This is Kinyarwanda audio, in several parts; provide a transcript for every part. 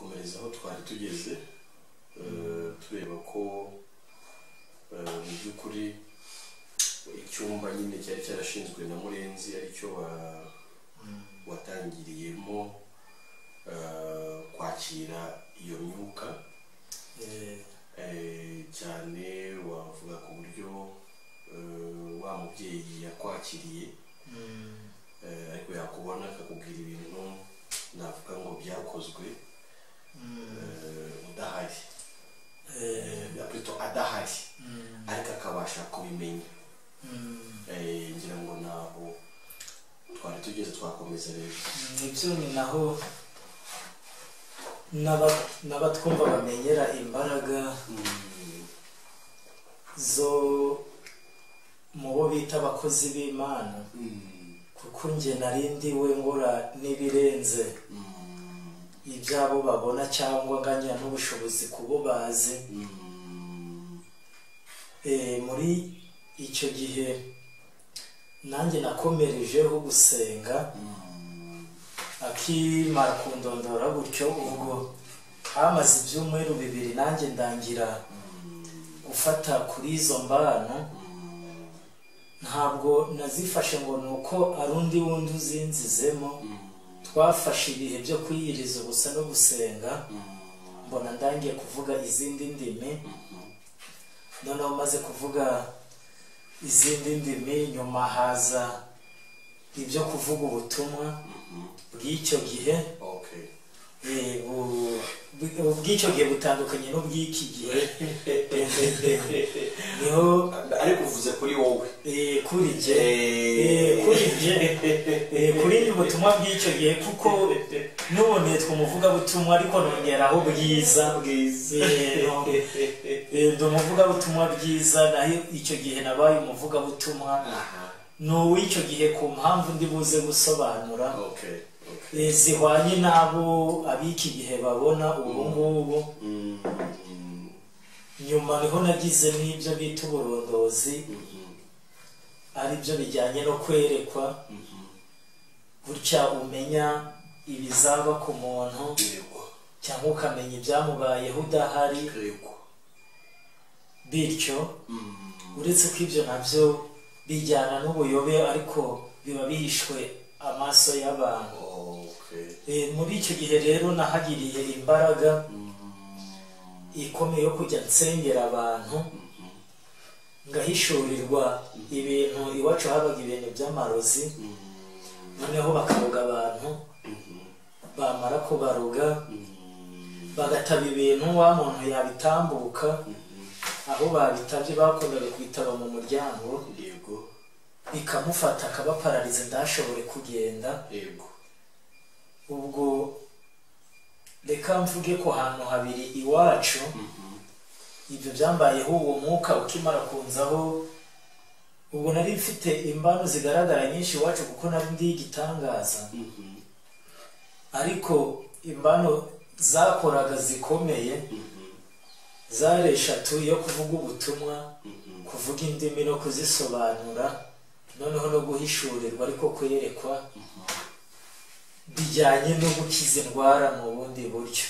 Twakomereza aho twari tugeze, tureba ko mu by'ukuri icyumba nyine cyari cyarashinzwe na Murenzi aricyo watangiriyemo kwakira iyo myuka. Cyane wavuga ku buryo wa mubyeyi yakwakiriye, ariko yakubona akakubwira ibintu navuga ngo byakozwe udahari, adahari, ariko akabasha kubimenya. Ngira ngo naho twari tugeze, twakomeza rero. Nibyo, ni naho n'abatwumva bamenyera imbaraga zo mu bo bita abakozi b'Imana, kuko njye nari ndiwe ngora n'ibirenze ibyabo babona cyangwa nganya n'ubushobozi kubo bazi. Muri icyo gihe nanjye nakomerejeho gusenga, akimara kundondora gutyo, ubwo hamaze ibyumweru 2 nanjye ndangira gufata kuri izo mbano. Ntabwo nazifashe ngo nuko ari undi wundi uzinzizemo, twafashe ibihe byo kwiyiriza ubusa no gusenga, mbona ndangiye kuvuga izindi ndimi. Noneho maze kuvuga izindi ndimi, nyuma haza ibyo kuvuga ubutumwa bw'icyo gihe. Ubw'icyo gihe butandukanye n'ubw'iki gihe. Niho ariko uvuze kuri wowe, kuri jye, kuri ubutumwa bw'icyo gihe, kuko none twumuvuga butumwa, ariko nongeraho bwiza. Ndi umuvugabutumwa bwiza, naho icyo gihe nabaye umuvugabutumwa ni uw'icyo gihe, ku mpamvu ndi buze gusobanura zihwanye n'abo ab'iki gihe babona ubu ngubu. Nyuma niho nagize n'ibyo bita uburondozi, aribyo bijyanye no kwerekwa, gutya umenya ibizaba ku muntu cyangwa ukamenya ibyamubayeho udahari. Bityo uretse ko ibyo nabyo bijyana n'ubuyobe, ariko biba bihishwe amaso y'abantu. Muri icyo gihe rero nahagiriye imbaraga ikomeye yo kujya nsengera abantu, ngahishurirwa ibintu. Iwacu habaga ibintu by'amarozi, noneho bakaroga abantu, bamara kubaroga bagataba ibintu, wa muntu yabitambuka aho babitabye, bakundaga kubitaba mu muryango, bikamufata akabaparariza ndashobore kugenda. Ubwo reka mvuge ko hantu habiri iwacu ibyo byambayeho. Uwo mwuka ukimara kunzaho, ubwo nari mfite imbano zigaragara nyinshi iwacu, kuko nari ndi igitangaza, ariko imbano zakoraga zikomeye zari 3: yo kuvuga ubutumwa, kuvuga indimi no kuzisobanura, noneho no guhishurirwa, ariko kwerekwa bijyanye no gukiza indwara mu bundi buryo.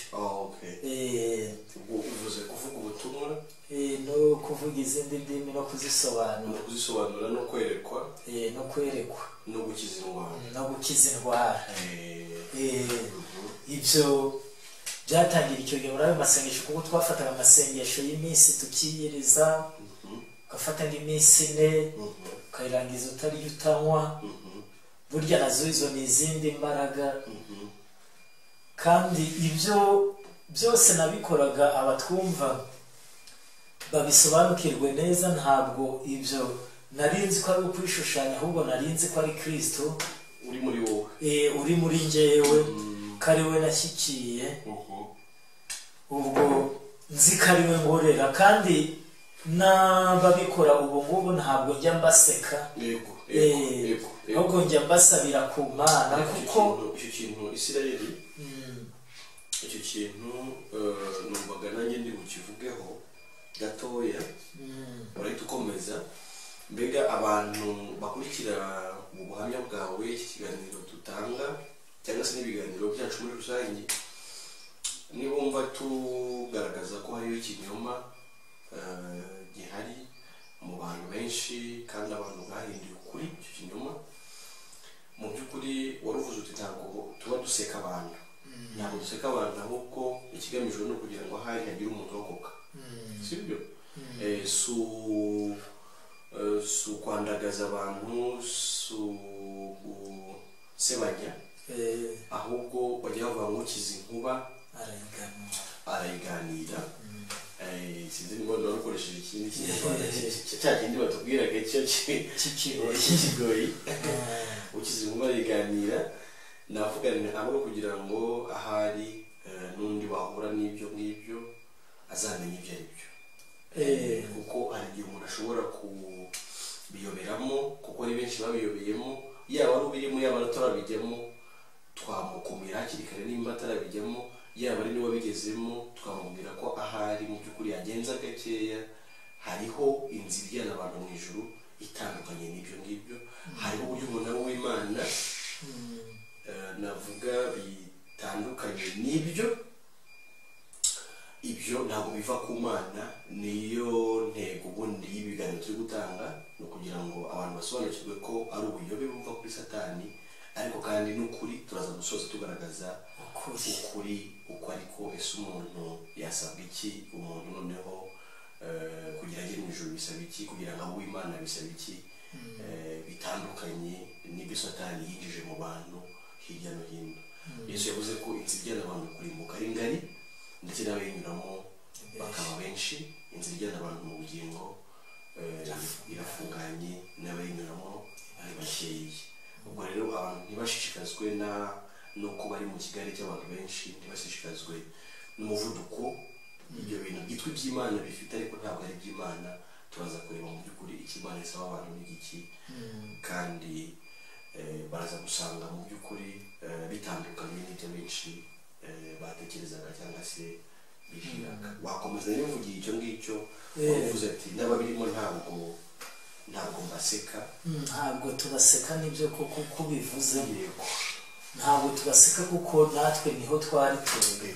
Uvuze kuvuga ubutumwa, no kuvuga izindi ndimi no kuzisobanura, no kuzisobanura, no kwerekwa, no kwerekwa, no gukiza indwara, no gukiza indwara. Ibyo byatangira icyo gihe muri ayo masengesho, kuko twafataga amasengesho y'iminsi tukiyiriza, ugafata nk'iminsi 4 ukayirangiza utarya utanywa. Burya nazo izo ni izindi mbaraga. Kandi ibyo byose nabikoraga, abatwumva babisobanukirwe neza, ntabwo ibyo nari nzi ko ari ukwishushanya, ahubwo nari nzi ko ari Kristo uri muri wowe, uri muri njyewe, ko ari we nashyikiye. Ubwo nzi ko ari we ngorera, kandi n'ababikora ubu ngubu ntabwo njya mbaseka, ahubwo njya mbasabira ku Mana, kuko icyo kintu Isirayeli, icyo kintu numvaga nanjye ndi bukivugeho gatoya, urahita ukomeza. Mbega abantu bakurikira ubuhamya bwawe, iki kiganiro dutanga cyangwa se n'ibiganiro byacu muri rusange, Nibumva tugaragaza ko hariho ikinyoma gihari mu bantu benshi, kandi abantu bahinduye ukuri icyo kinyoma. Mu by'ukuri waruvuze uti ntabwo tuba duseka abantu, ntabwo duseka abantu, ahubwo ikigamijwe ni ukugira ngo ahari hagire umuntu urokoka, sibyo? Si ukwandagaza abantu, si ugusebanya, ahubwo bajya bavuga ngo ukize inkuba arayiganira. Sinzi niba wari ukoresheje ikindi kinyarwanda cya kindi batubwiraga cy'ikigoyi, ukize inkuba arayiganira. Navuga abo kugira ngo ahari n'undi wahura n'ibyo ngibyo azamenye ibyo ari byo, kuko hari igihe umuntu ashobora kubiyoberamo, kuko ari benshi babiyobeyemo, yaba ari ubirimo yaba atarabijyamo, twamukumira hakiri kare nimba atarabijyamo, yaba ari n'uwabigezemo twamubwira ko ahari mu by'ukuri yagenza gakeya, hariho inzira ijyana abantu mu ijuru itandukanye n'ibyo ngibyo, hariho uburyo umuntu w'Imana navuga bitandukanye n'ibyo. Ibyo ntabwo biva ku Mana. Niyo ntego ubundi y'ibiganiro turi gutanga, ni ukugira ngo abantu basobanukirwe ko ari ubuyobe buva kuri Satani, ariko kandi n'ukuri turaza gusoza tugaragaza ukuri uko ariko. Ese umuntu yasabwa iki? Umuntu noneho kugira ngo mu ijuru bisaba iki? Kugira ngo abe uw'Imana bisaba iki? Bitandukanye n'ibyo Satani yinjije mu bantu hirya no hino. Yesu yavuze ko inzira ijyana abantu kurimbuka ari ngari, ndetse n'abayinyuramo bakaba benshi. Inzira ijyana abantu mu bugingo irafunganye, n'abayinyuramo ari bakeya. Ubwo rero abantu ntibashishikazwe n'uko bari mu kigare cy'abantu benshi, ntibashishikazwe n'umuvuduko ibyo bintu byitwa iby'Imana bifite, ariko ntabwo ari iby'Imana. Turaza kureba mu by'ukuri icyo Imana isaba abantu n'igiki, kandi baraza gusanga mu by'ukuri bitandukanye n'ibyo benshi batekerezaga cyangwa se bishiraga. Wakomeza rero uvugiye icyo ngicyo, wavuze ati n'ababirimo ntabwo mbaseka. Ntabwo tubaseka, nibyo koko kubivuze. Ntabwo tubaseka kuko natwe niho twari turi,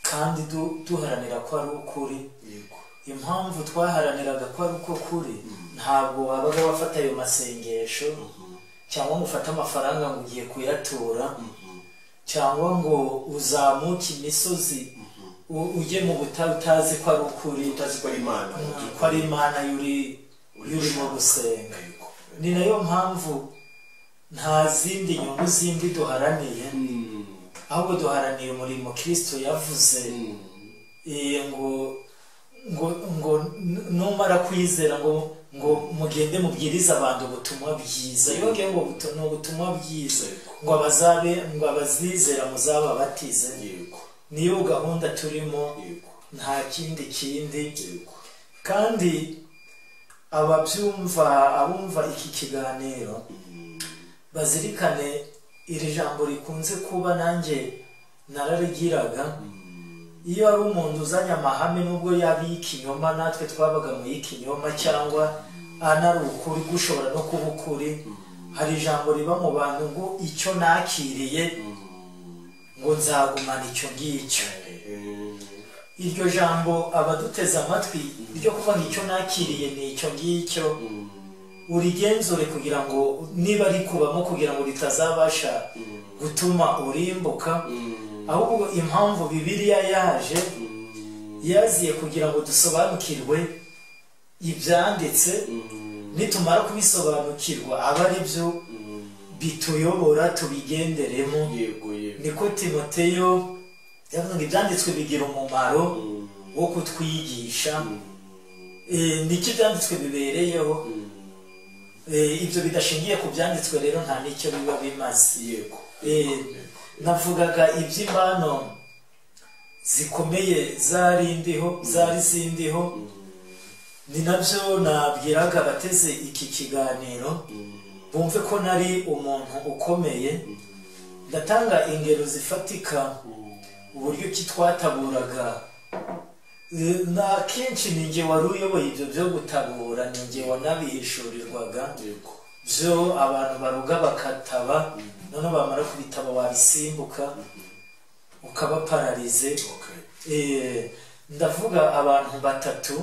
kandi duharanira ko ari ukuri. Impamvu twaharaniraga ko ari uko kuri, ntabwo wabaga wafata ayo masengesho cyangwa ngo ufate amafaranga ngo ugiye kuyatura, cyangwa ngo uzamuke imisozi ujye mu butayu utazi ko ari ukuri, utazi ko ari Imana, ko ari Imana yurimo gusenga. Ni nayo mpamvu nta zindi nyungu zindi duharaniye, ahubwo duharaniye umurimo Kristo yavuze ngo ngo ngo numara kwizera ngo ngo mugende mubwirize abantu ubutumwa bwiza. Yongeye ngo ni ubutumwa bwiza, ngo abazabe ngo abazizera muzababatize. Niyo gahunda turimo, nta kindi kindi. Kandi ababyumva, abumva iki kiganiro bazirikane iri jambo rikunze kuba, nanjye nararigiraga. Iyo ari umuntu uzanye amahame, nubwo yaba ikinyoma, natwe twabaga mu y'ikinyoma cyangwa anari ukuri gushobora no kuba ukuri, hari ijambo riba mu bantu ngo icyo nakiriye ngo nzagumana icyo ngicyo. Iryo jambo abaduteze amatwi ryo kuvuga ngo icyo nakiriye ni icyo ngicyo, urigenzure kugira ngo niba rikubamo, kugira ngo ritazabasha gutuma urimbuka. Ahubwo impamvu Bibiliya yaje, yaziye kugira ngo dusobanukirwe ibyanditse, nitumara kubisobanukirwa aba ari byo bituyobora tubigenderemo. Niko Timoteyo yavuze ngo ibyanditswe bigira umumaro wo kutwigisha. Niki ibyanditswe bibereyeho? Ibyo bidashingiye ku byanditswe rero nta n'icyo biba bimaze. Navugaga iby'imbano zikomeye zari zindiho, ni nabyo nabwiraga abateze iki kiganiro bumve ko nari umuntu ukomeye. Ndatanga ingero zifatika uburyo ki twataburaga. Na kenshi ninjye wari uyoboye ibyo byo gutabura, ninjye wanabihishurirwaga byo abantu baruga bakataba, none bamara kubitaba wabisimbuka. Ukaba pararize. Ndavuga abantu batatu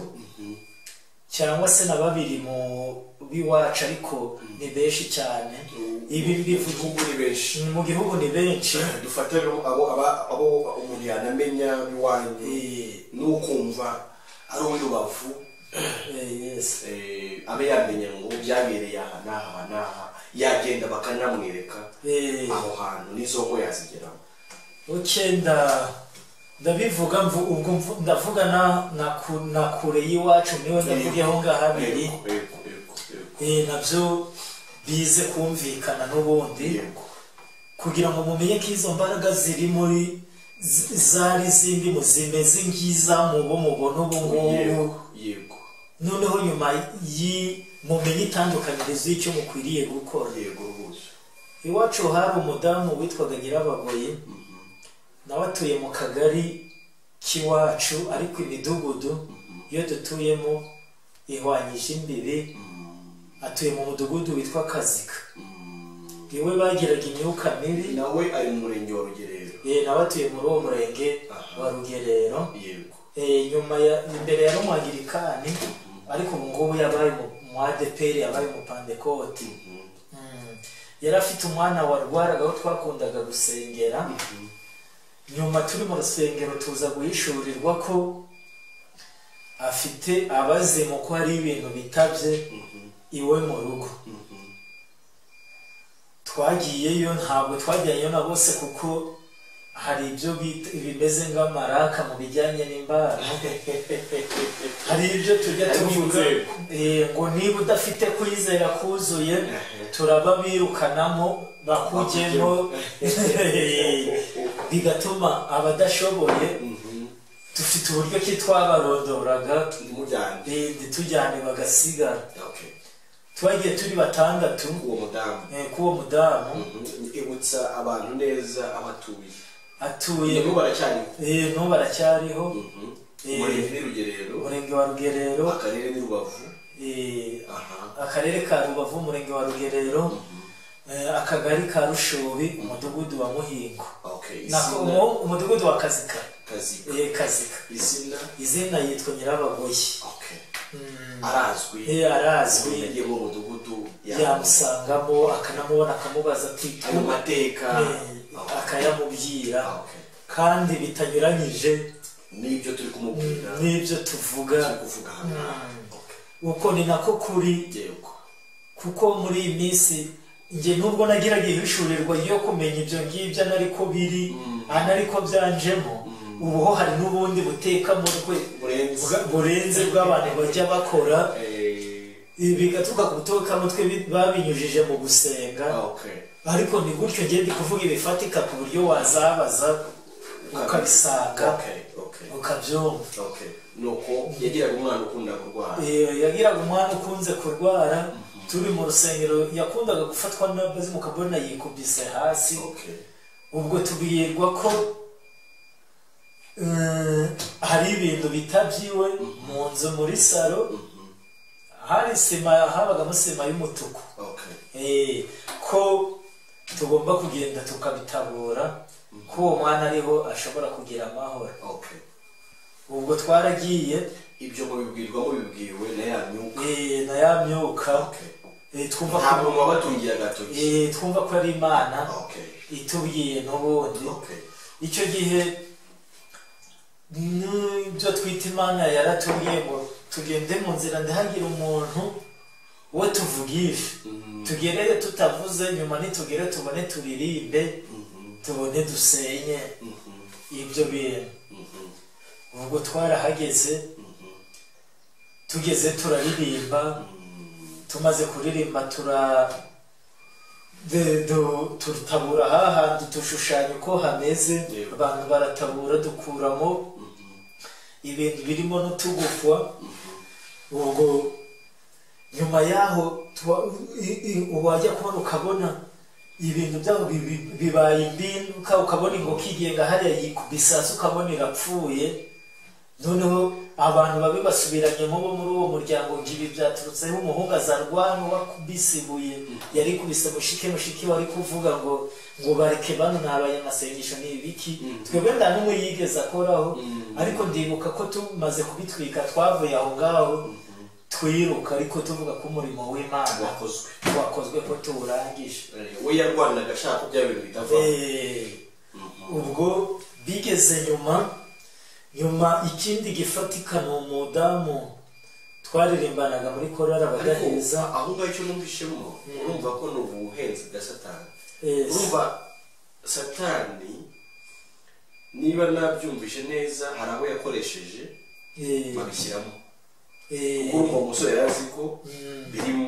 cyangwa se na babiri mu biwacu, ariko ni benshi cyane. Ibi bivuga ni benshi mu gihugu, ni benshi. Dufate abo umuntu yanamenya biwanyu n'ukumva ari uw'i Rubavu, abe yamenya ngo byabereye aha n'aha n'aha, yagenda bakanamwereka aho hantu n'izo ngo yazigeramo. Ndabivuga ubwo ndavuga na kure y'iwacu, niwe ndavugeho ngaho abiri nabyo bize kumvikana n'ubundi, kugira ngo mumenye ko izo mbaraga ziri muri zari zindi muzimeze ngiza mubo mubona ubu ngubu. Noneho nyuma mumenye itandukanyirizo y'icyo mukwiriye gukora. Iwacu hari umudamu witwaga Nyirabagoyi, nawe atuye mu kagari k'iwacu, ariko imidugudu iyo dutuyemo ihwanyije imbibi. Atuye mu mudugudu witwa Kazika. Iwe bagiraga imyuka mibi. Nawe ari mu murenge wa Rugerero. Nawe atuye muri uwo murenge wa Rugerero. Nyuma ya imbere ya Rumwangirikani, ariko ubu ngubu yabaye mu ADPR, yabaye mu Pantekote. Yari afite umwana warwaraga aho twakundaga gusengera. Nyuma turi mu rusengero tuza guhishurirwa ko afite abazimu, ko hari ibintu bitabye iwe mu rugo. Twagiyeyo, ntabwo twajyanyeyo na bose, kuko hari ibyo bimeze nk'amaraka mu bijyanye n'imbano. Hari ibyo tujya tuvuga ngo niba udafite kwizera kuzuye turababirukanamo bakujyemo, bigatuma abadashoboye dufite uburyo ki twabarondoraga ntitujyane bagasigara. Twagiye turi batandatu k'uwo mudamu. Ibutsa abantu neza abatuye. Atuye n'ubu baracyariho. Umurenge wa Rugerero, akarere ni Rubavu, akarere ka Rubavu, umurenge wa Rugerero, akagari ka Rushubi, umudugudu wa Muhingo, umudugudu wa Kazika. Kazika. Izina yitwa Nyirabagoyi. Arazwi. Arazwi. Yagiye mu mudugudu yamusangamo, akanamubona, akamubaza ati ayo mateka akayamubwira, kandi bitanyuranyije n'ibyo turi kumubwira, n'ibyo tuvuga. Uko ni nako kuri, kuko muri iyi minsi njye nubwo nagiraga ihishurirwa yo kumenya ibyo ngibyo anariko biri anariko byanjemo, ubu ho hari n'ubundi buteka mutwe burenze bw'abantu bajya bakora bigaturuka ku buteka mutwe babinyujije mu gusenga. Ariko ni gutyo ngiye ndi kuvuga ibifatika ku buryo wazabaza ukabisanga ukabyumva. Nuko yagiraga umwana ukunda kurwara. Yagiraga umwana ukunze kurwara. Turi mu rusengero yakundaga gufatwa n'abazimu kabona yikubise hasi. Ubwo tubwirwa ko hari ibintu bitabyiwe mu nzu muri salo, hari sima, habagamo sima y'umutuku, ko tugomba kugenda tukabitabura, ko uwo mwana ariho ashobora kugira amahoro. Ubwo twaragiye. Ibyo mubibwirwa mubibwiwe na ya myuka. Na ya myuka. Twumva ko wabatungiye agatoki. Twumva ko ari Imana itubwiye n'ubundi. Icyo gihe n'ibyo twita Imana yaratubwiye ngo tugende mu nzira ndihagire umuntu uwo tuvugisha, tugerere tutavuze, nyuma nitugere tubone turirimbe, tubone dusenye ibyo bintu. Ubwo twarahageze, tugeze turaririmba, tumaze kuririmba tutabura hahantu tushushanya uko hameze, abantu baratabura, dukuramo ibintu birimo n'utugufwa. Ubwo nyuma yaho wajya kubona ukabona ibintu byabo bibaye imbinuka, ukabona inkoko igenga hariya yikubise hasi, ukabona irapfuye. Noneho abantu babi basubiranyemo bo muri uwo muryango ngo ibi byaturutseho umuhungu azarwana wakubise ibuye, yari kubise mushiki wari kuvuga ngo Ngo bareke bano ni abanyamasengesho ni ibiki, twebwe nta n'umwe yigeze akoraho. Ariko ndibuka ko tumaze kubitwika twavuye aho ngaho twiruka, ariko tuvuga ko umurimo w'Imana wakozwe, ko tuwurangije. We yarwanaga ashaka ko bya bintu bitavaho. Ubwo bigeze nyuma ikindi gifatika ni umudamu twaririmbanaga muri korali Abadaheza. Aho ngaho icyo numvishemo, urumva ko ni ubuhenzi bwa Satani. Urumva Satani, niba nabyumvishe neza, hari aho yakoresheje babishyiramo, kuko urumva umusore yari azi ko birimo,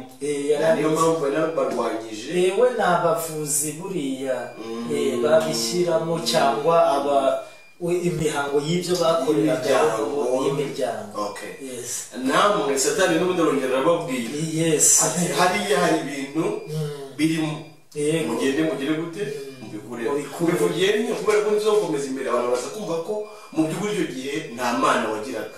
niyo mpamvu barwanyije. Yewe, ni abavuzi buriya babishyiramo, cyangwa aba imihango y'ibyo bakoreraga y'imiryango. Namwe Satani n'ubundi arongera arababwira ati hariya hari ibintu birimo, mugende mugire gute, mubikure. Bivugiye kubera ko nizokomeza imbere, abantu baza kumva ko mu by'ukuri icyo gihe nta Mana wagiraga,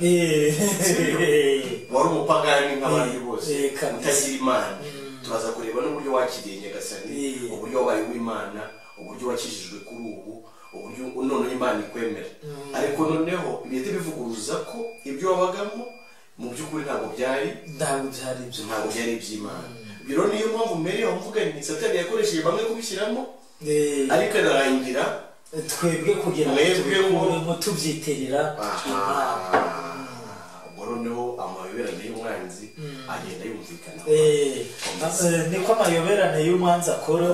wari umupagani nk'abandi bose utagira Imana. Turaza kureba n'uburyo wakiriye Nyagasani, uburyo wabaye uw'Imana, uburyo wakijijwe kuri ubu, uburyo noneho Imana ikwemera. Ariko noneho bihita bivuguruza ko ibyo wabagamo mu by'ukuri ntabwo byari Ntabwo byari ibyo. Ntabwo byari iby'Imana. Ibyo rero niyo mpamvu mbere aho mvuga ni Satani yakoresheje bamwe kubishyiramo, ariko anarangira twebwe kugira ngo tubikuremo tubyitirira Imana. Ubwo noneho amayoberane y'umwanzi agenda yumvikana. Niko amayoberane y'umwanzi akora.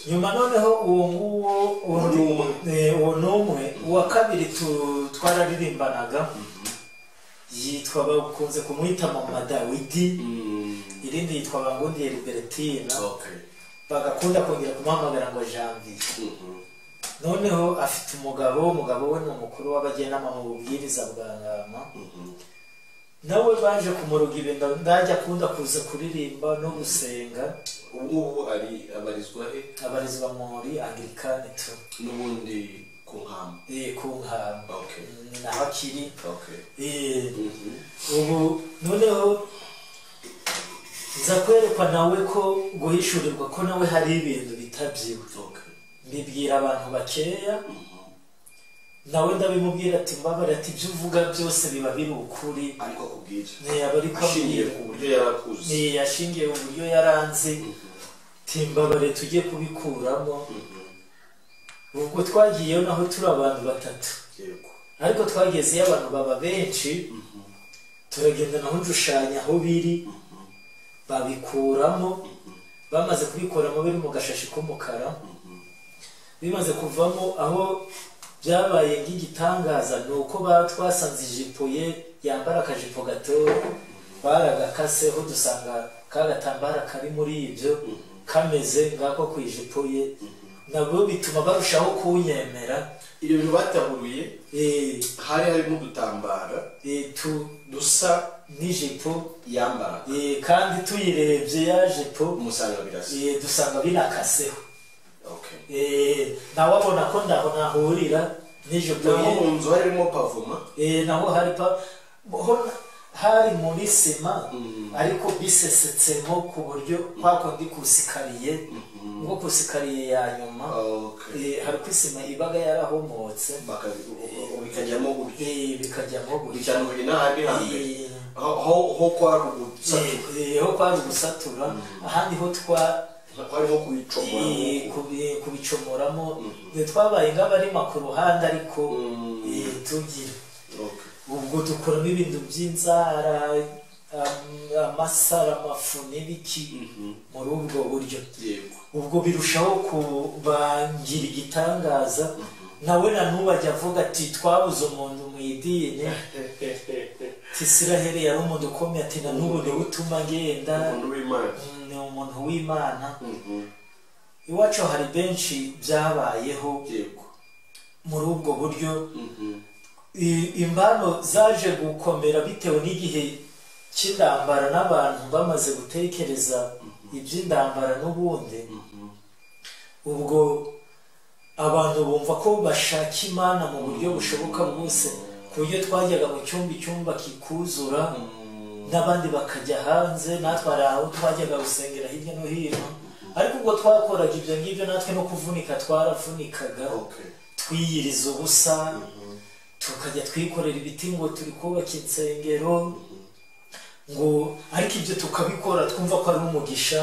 Nyuma noneho uwo nguwo, uwo ni umwe. Uwa kabiri twararirimbanaga, yitwa, bakunze kumwita Mama Dawidi, irindi yitwa Bangundiye Libertina, bagakunda kongera kumuhamagara ngo Janvier. Noneho afite umugabo, umugabo we ni umukuru w'abajyanama mu bubwiriza bwa Ngama. Nawe baje kumuruga ibintu, ndajya akunda kuza kuririmba no gusenga. Ubu ngubu ari abarizwa he? Abarizwa muri Anglikane tu. N'ubundi ku Nkamba? Ku Nkamba ni naho akiri. Ubu noneho nza kwerekwa nawe ko guhishurirwa ko nawe hari ibintu bitabyiwe. Mbibwira abantu bakeya, nawe ndabimubwira, ati mbabare, ati ibyo uvuga byose biba biri ukuri. Ariko akubwira aba ariko ashingiye ku buryo yarakuze. Yashingiye uburyo yaranze, timbabare tujye kubikuramo. Ubwo twagiyeyo naho turi abantu batatu, ariko twagezeyo abantu baba benshi. Turagenda naho nshushanya aho biri, babikuramo. Bamaze kubikuramo biri mu gashashi k'umukara, bimaze kuvamo, aho byabaye nk'igitangaza ni uko twasanze ijipo ye yambara, akajipo gato, baragakaseho, dusanga ka gatambara kari muri ibyo kameze ngako ku ijipo ye. Nabwo bituma barushaho kunyemera. Ibyo bintu bataburuye hari harimo udutambara dusa n'ijipo yambara. Kandi tuyirebye ya jipo umusanga birasa. Dusanga binakaseho. Nawe abona ko ndaho nahurira n'ijipo ye. Mu nzu harimo pavoma? Naho hari hari muri sima, ariko bisesetsemo ku buryo kwa kundi kusikariye, ngo kusikariye ya nyuma, hari ko isima ibaga yarahomotse. Bikajyamo gutyo. Bikajyamo gutyo. Bitandukanye n'ahandi hambere ho kwari ugusatura. Ho kwari ugusatura, ahandi ho twa kwari nko kubicomora. Kubicomoramo twabaye nk'abarima ku ruhande, ariko tugira ubwo dukuramo ibintu by'inzara, amasaro, amafu n'ibiki muri ubwo buryo. Ubwo birushaho kubangira igitangaza. Nawe na n'ubu ajya avuga ati twabuze umuntu mu idini, Tisiraheli yari umuntu ukomeye, ati na n'ubu niwe utuma ngenda, ni umuntu w'Imana. Iwacu hari benshi byabayeho muri ubwo buryo. Imbano zaje gukomera bitewe n'igihe cy'intambara n'abantu bamaze gutekereza iby'intambara n'ubundi. Ubwo abantu bumva ko bashaka Imana mu buryo bushoboka bwose, ku buryo twajyaga mu cyumba, icyumba kikuzura, n'abandi bakajya hanze, natwe hari aho twajyaga gusengera hirya no hino. Ariko ubwo twakoraga ibyo ngibyo natwe no kuvunika twaravunikaga, twiyiriza ubusa, tukajya twikorera ibiti ngo turi kubaka insengero, ngo ariko ibyo tukabikora twumva ko ari umugisha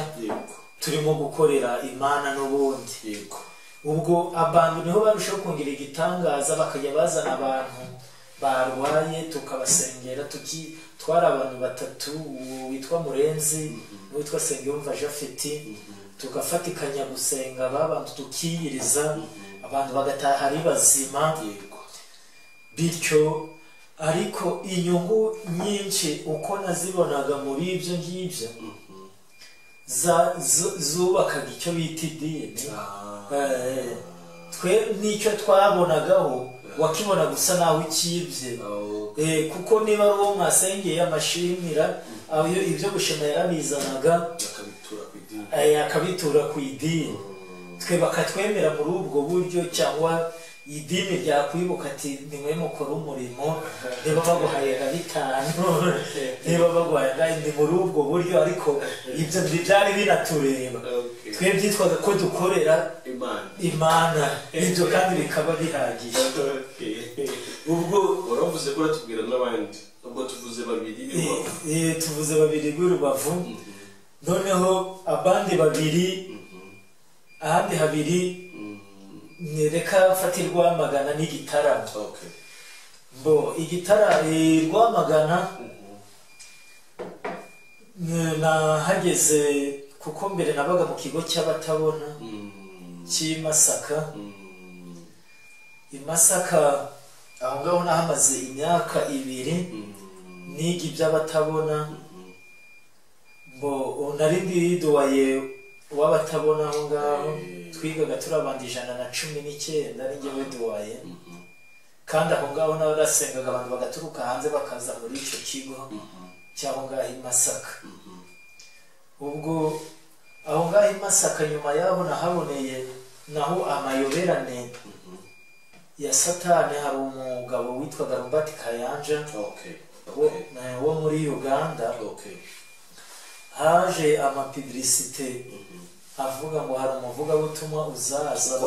turimo gukorera Imana n'ubundi. Ubwo abantu niho barushaho kongera igitangaza, bakajya bazana abantu barwaye tukabasengera. Twari abantu batatu, witwa Murenzi n'uwitwa Sengiyumva Jafeti, tugafatikanya gusenga abantu tukiyiriza, abantu bagataha ari bazima. Bityo ariko inyungu nyinshi uko nazibonaga muri ibyo ngibyo zubakaga icyo bita idini. Twe n'icyo twabonagaho wakibona gusa naho ukibye, kuko niba ari uwo mwasengeye amashimira, ibyo gushima yarabizanaga akabitura ku idini, twe bakatwemera muri ubwo buryo. Cyangwa idini ryakwibuka ati nimwe mukora umurimo, niba baguhaye nka 5, niba baguhaye, ni muri ubwo buryo. Ariko ibyo byari binatureba twe, byitwaga ko dukorera Imana, ibyo kandi bikaba bihagije. Ubwo waravuze ko uratubwira n'abandi, ubwo tuvuze babiri. Tuvuze babiri b'Urubavu, noneho abandi babiri ahandi habiri nereka mfata Rwamagana n'Igitaramo. Mbo Igitara Rwamagana nahageze kuko mbere nabaga mu kigo cy'abatabona cy'i Masaka. I Masaka aho ngaho nahamaze imyaka 2 niga iby'abatabona. Mbo nari ndiduwaye w'abatabona aho ngaho, twigaga turabanda 119 ari njyewe duwaye. Kandi aho ngaho narasengaga abantu bagaturuka hanze bakaza muri icyo kigo cy'aho ngaho i Masaka. Ubwo aho ngaho i Masaka nyuma yaho nahaboneye naho amayoberane ya Satani. Hari umugabo witwaga Robert Kayanja wo muri Uganda. Haje amapublicité avuga ngo hari umuvugabutumwa uzaza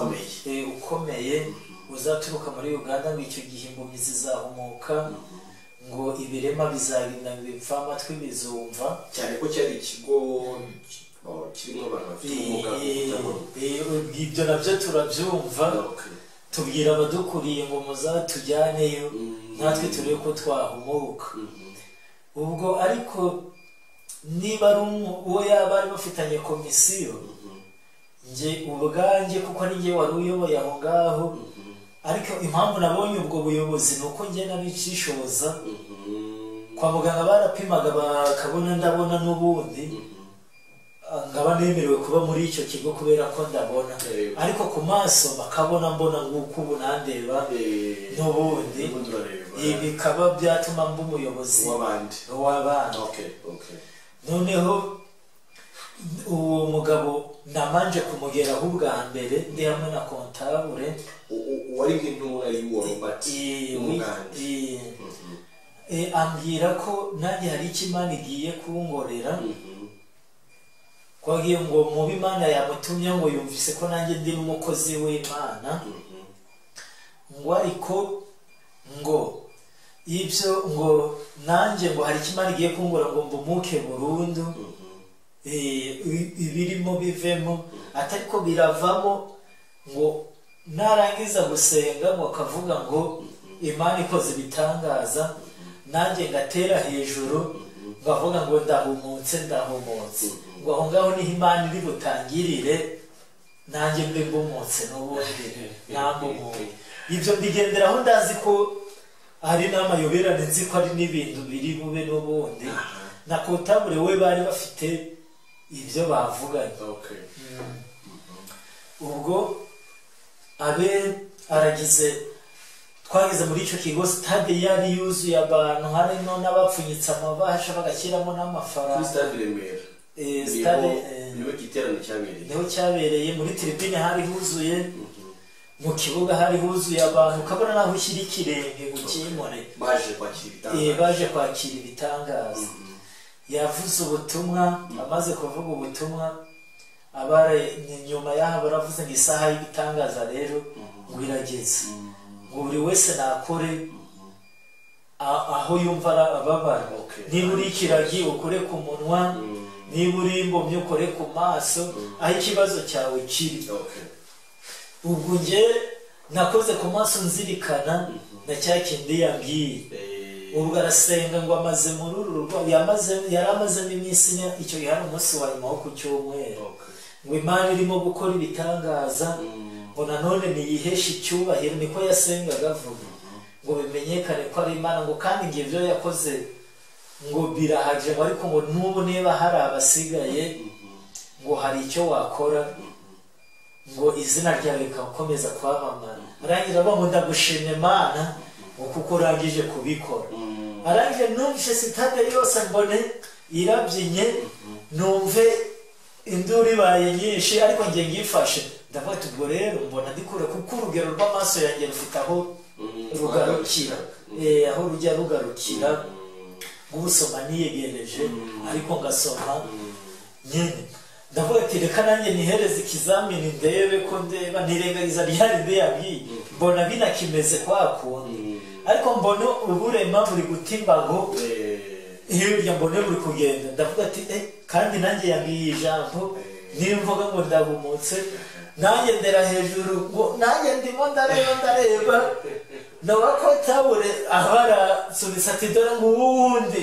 ukomeye uzaturuka muri Uganda, ngo icyo gihe impumyi zizahumuka, ngo ibirema bizagenda bipfa amatwi bizumva. Cyane ko cyari ikigo kirimo abantu bafite ubumuga. Ibyo nabyo turabyumva, tubwira abadukuriye ngo muzatujyaneyo natwe turebe ko twahumuka. Ubwo ariko niba ari uwo yaba ari bafitanye komisiyo, nge ubwanjye kuko ari nge wari uyoboye aho ngaho. Ariko impamvu nabonye ubwo buyobozi ni uko nge nabicishoza. Kwa muganga barapimaga bakabona ndabona n'ubundi ngaba nemerewe kuba muri icyo kigo kubera ko ndabona, ariko ku maso bakabona mbona nguko ubu nandeba n'ubundi, bikaba byatuma mba umuyobozi w'abandi. Noneho uwo mugabo namanje kumugeraho ubwa mbere ndi hamwe na kontabure wari nk'intumwa y'uwo Robert ambwira ko nanjye hari icyo Imana igiye kungorera, kwagiye ngo mubi Imana yamutumye ngo yumvise ko nanjye ndi n'umukozi w'Imana, ngo ariko ngo ibyo ngo nanjye ngo hari icyo Imana igiye kungora ngo mbumuke burundu, ibirimo bivemo, atariko biravamo. Ngo narangiza gusenga ngo akavuga ngo Imana ikoze ibitangaza, nanjye ngatera hejuru ngavuga ngo ndahumutse ndahumutse, ngo aho ngaho niho Imana iri butangirire nanjye mbe mbumutse n'ubundi nambumuye. Ibyo mbigenderaho ndazi ko hari n'amayoberane, nzi ko ari n'ibintu biri bube n'ubundi. Na kontabure we bari bafite ibyo bavuganye. Ubwo abe aragize, twageze muri icyo kigo stade yari yuzuye abantu, harimo n'abapfunyitse amabahasha bagashyiramo n'amafaranga. Kuri stade Remera stade niho igiterane cyabereye, niho cyabereye. Muri tribune hari huzuye, mu kibuga hari huzuye abantu, ukabona naho ushyira ikirenge ngo ukimure. Baje kwakira ibitangaza. Yavuze ubutumwa, amaze kuvuga ubutumwa Abara nyuma y'aho baravuze ngo isaha y'ibitangaza rero ngo irageze, ngo buri wese nakore aho yumva ababara. Niba uri ikiragi ukore ku munwa, niba uri imbomyi ukore ku maso, aho ikibazo cyawe kiri. Ubwo njye nakoze ku maso nzirikana na cya kindi yambwiye. Ubwo arasenga ngo amaze muri uru rugo, yari amazemo iminsi ine, icyo gihe hari umunsi wa nyuma wo ku cyumweru. Ngo Imana irimo gukora ibitangaza, ngo nanone niyiheshe icyubahiro, niko yasengaga avuga ngo bimenyekane ko ari Imana, ngo kandi ngo ibyo yakoze ngo birahagije, ngo ariko ngo n'ubu niba hari abasigaye ngo hari icyo wakora ngo izina ryawe rikakomeza kwamamara. Arangira avuga ngo ndagushimye Imana ngo kuko urangije kubikora. Arangije numvise sitade yose mbone irabyinye, numve induru ibaye nyinshi, ariko njye ngifashe ndavuga ati ubwo rero mbona ndikure, kuko urugero rw'amaso yanjye rufite aho rugarukira, aho rujya rugarukira. Gusoma niyegereje ariko ngasoma nyine, ndavuga ati reka nanjye nihereze ikizamini ndebe ko ndeba, nirengagiza ryari ndeyabwiye, mbona binakimeze kwa kundi, ariko mbona uburema buri guta imbago hirya, mbone buri kugenda. Ndavuga ati kandi nanjye yambwiye ijambo, nimvuga ngo ndahumutse nanjye ndera hejuru, ngo nanjye ndimo ndareba nabakotabure abarasubisa ati dore ngo uwundi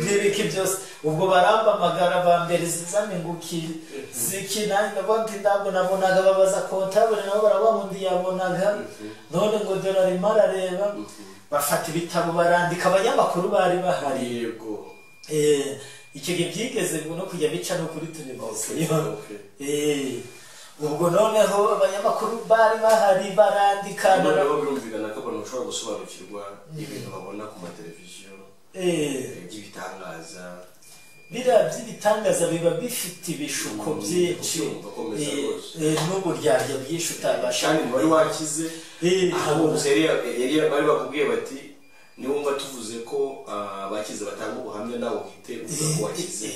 n'ibiki byose. Ubwo barambamagara bambere zizamenguki ziki, nanjye ndavuga nti ntabwo nabonaga, babaza kontabure nabo baravuga ngo ndiyabonaga, none ngo dore arimo arareba. Bafata ibitabo barandika, abanyamakuru bari bahari. Icyo gihe byigeze no kujya bica no kuri televiziyo. Ubwo noneho abanyamakuru bari bahari barandika. Noneho birumvikana ko abantu bashobora gusobanukirwa ibintu babona ku mateleviziyo by'ibitangaza. Biriya by'ibitangaza biba bifite ibishuko byinshi n'uburyarya bwinshi utabasha. Kandi wari wakize, bari bakubwiye bati niwumva tuvuze ko abakize batanga ubuhamya nawe uhite uvuga ko wakize,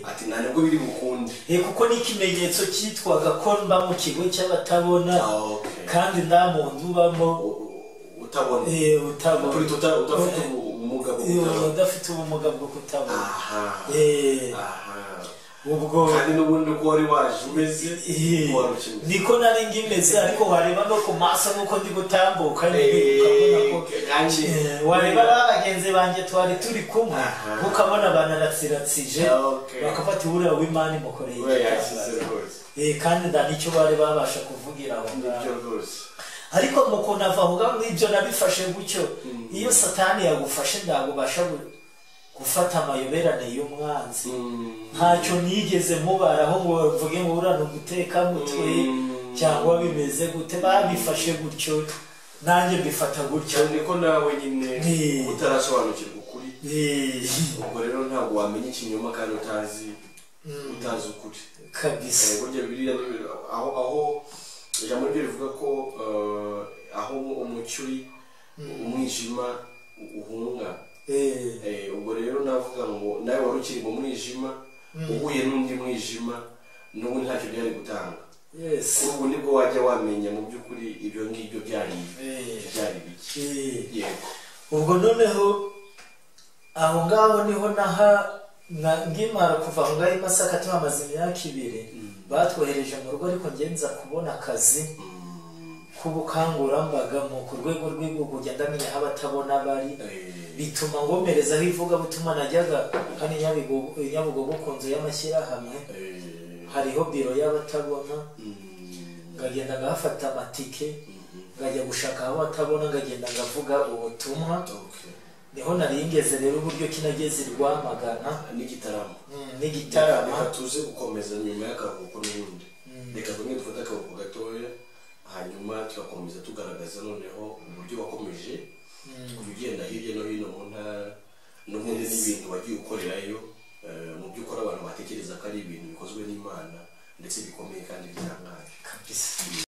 ati nta nubwo biri bukunde, kuko n'ikimenyetso cyitwaga ko mba mu kigo cy'abatabona, kandi nta muntu ubamo utabona, udafite ubumuga bwo kutabona. Ubwo kandi n'ubundi uko wari waje umeze niko nari ngimeze, ariko wareba no ku maso nuko ndi gutambuka ukabona ko wareba bagenzi banjye twari turi kumwe, ukabona banaratsiratsije bakafata uriya w'Imana imukoreye kandi nda nicyo bari babasha kuvugira aho ngaho. Ariko mu kunava aho ngaho ibyo nabifashe gutyo, iyo Satani yagufashe ntabwo ubasha gufata amayoberane y'umwanzi. Ntacyo nigeze mubaraho ngo mvuge ngo urana uguteka mutwe cyangwa bimeze gute, babifashe gutyo nanjye mbifata gutyo. Niko nawe nyine utarasobanukirwa ukuri, ubwo rero ntabwo wamenya ikinyoma kandi utazi ukuri kabisa. Burya biriya aho ijambo ryo rivuga ko aho umucyo uri umwijima uhunga. Ubwo rero navuga ngo nawe wari ukiri mu mwijima uhuye n'undi mwijima n'ubundi ntacyo byari gutanga. Kuri ubu nibwo wajya wamenya mu by'ukuri ibyo ngibyo byari biki. Yego. Ubwo noneho aho ngaho niho naha ngimara kuva aho ngaho i Masaka tuhamaze imyaka 2, batwohereje mu rugo, ariko ngenza kubona akazi k'ubukangurambaga mu ku rwego rw'igihugu, kujya ndamenya aho abatabona bari, bituma ngomerezaho ivugabutumwa. Najyaga hano i Nyabugogo ku nzu y'amashyirahamwe hariho biro y'abatabona, ngagenda ngahafata amatike ngajya gushaka aho batabona, ngagenda ngavuga ubutumwa. Niho naringeze rero uburyo kinageze Rwamagana n'igitaramo. N'igitaramo tuze gukomeza nyuma y'akaruhuko n'ubundi. Reka tumwe dufate akaruhuko gatoya, hanyuma tugakomeza tugaragaza noneho uburyo wakomeje kujya ugenda hirya no hino mu ntara, n'ubundi n'ibintu wagiye ukorerayo, mu by'ukuri abantu batekereza ko ari ibintu bikozwe n'Imana ndetse bikomeye kandi bitangaje. Kabisa.